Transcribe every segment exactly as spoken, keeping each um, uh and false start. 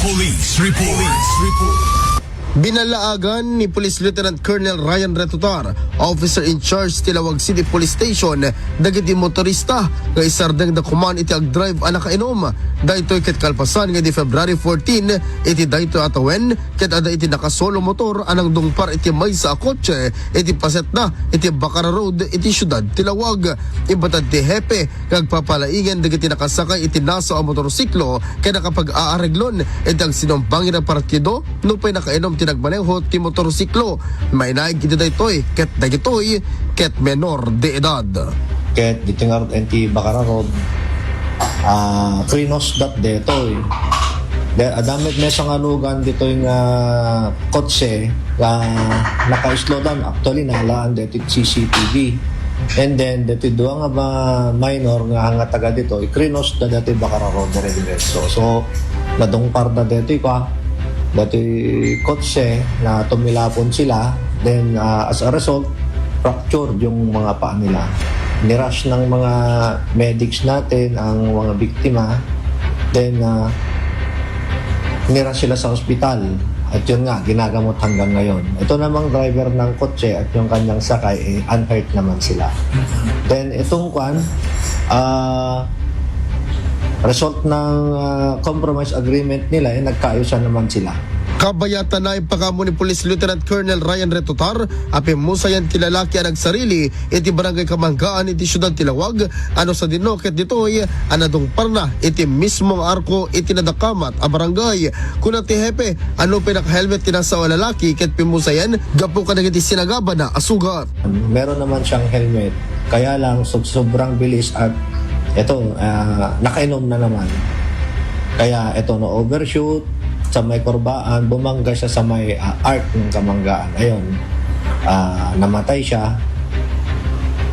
Police report. Binalaagan ni Police Lieutenant Colonel Ryan Retutar, officer in charge ti Laoag City Police Station, dagiti motorista nga isardengda koman iti agdrive a nakainom. Daytoy ket kalpasan nga idi February fourteen, iti daytoy a tawen, ket adda iti nakasolo motor a nangdungpar iti maysa a kotse iti pasetna iti Bacara Road iti siudad ti Laoag. Ibatad ti hepe nga agpapalaingen dagiti nakasakay iti nasaw a motorsiklo ken nakapag-aareglon iti agsinumpang iti partido nupay nakainom ti nagmaneho ti motorsiklo. Mainaig iti daytoy ket dagitoy ket menor de edad. Ket ditoy nga iti Bacara Road, ah, krinosda daytoy. De, adda met maysa nga anugan ditoy nga kotse nga naka-slow down. Actually, nalaan daytoy C C T V. And then, daytoy dua nga ba minor nga, nga taga ditoy, krinosda daytoy Bacara Road dire-diretso. So, nadungparda daytoy kwa, daytoy kotse na tumilapon sila. Then, ah, as a result, fractured yung mga paa nila. Nirush ng mga medics natin ang mga biktima. Then, ah, nirush sila sa ospital. At yun nga, ginagamot hanggang ngayon. Ito namang driver ng kotse at yung kanyang sakay, eh, unhurt naman sila. Then, itong kwan, ah, result ng, ah, compromise agreement nila, eh, nagkaayusan naman sila. Kabayatan na ipakaammo ni Police Lieutenant Colonel Ryan Retutar a pimmusayan ti lalaki a nagsarili iti Barangay Kamanggaan iti siudad ti Laoag, a no sadino ket ditoy a nadungparna iti mismo nga arko iti nadakamat a barangay. Kuna ti hepe a nupay naka-helmet ti nasaw a lalaki ket pimmusayan gapu kadagiti sinagabana a sugat. Meron naman siyang helmet, kaya lang sob-, sobrang bilis at ito, ah, nakainom na naman. Kaya ito, na-overshoot sa may kurbaan, bumangga siya sa may, ah, arc ng Kamanggaan. Ayun, ah, namatay siya.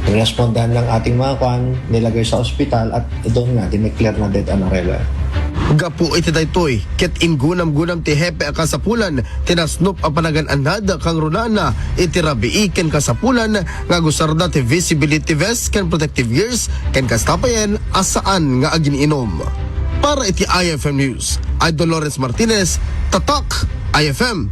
Respondahan ng ating mga kwan, nilagay sa ospital at doon nga, dineclare na dead on arrival. Gapu iti daytoy, ket inggunam-gunam ti hepe a kasapulan ti nasnop a panagan-annad kang runana iti rabii ken kasapulan nga agusarda ti visibility vest ken protective gears ken kasta payen a saan nga agin-inom. Para iti I F M News, Idol Lawrence Martinez, Tatak I F M.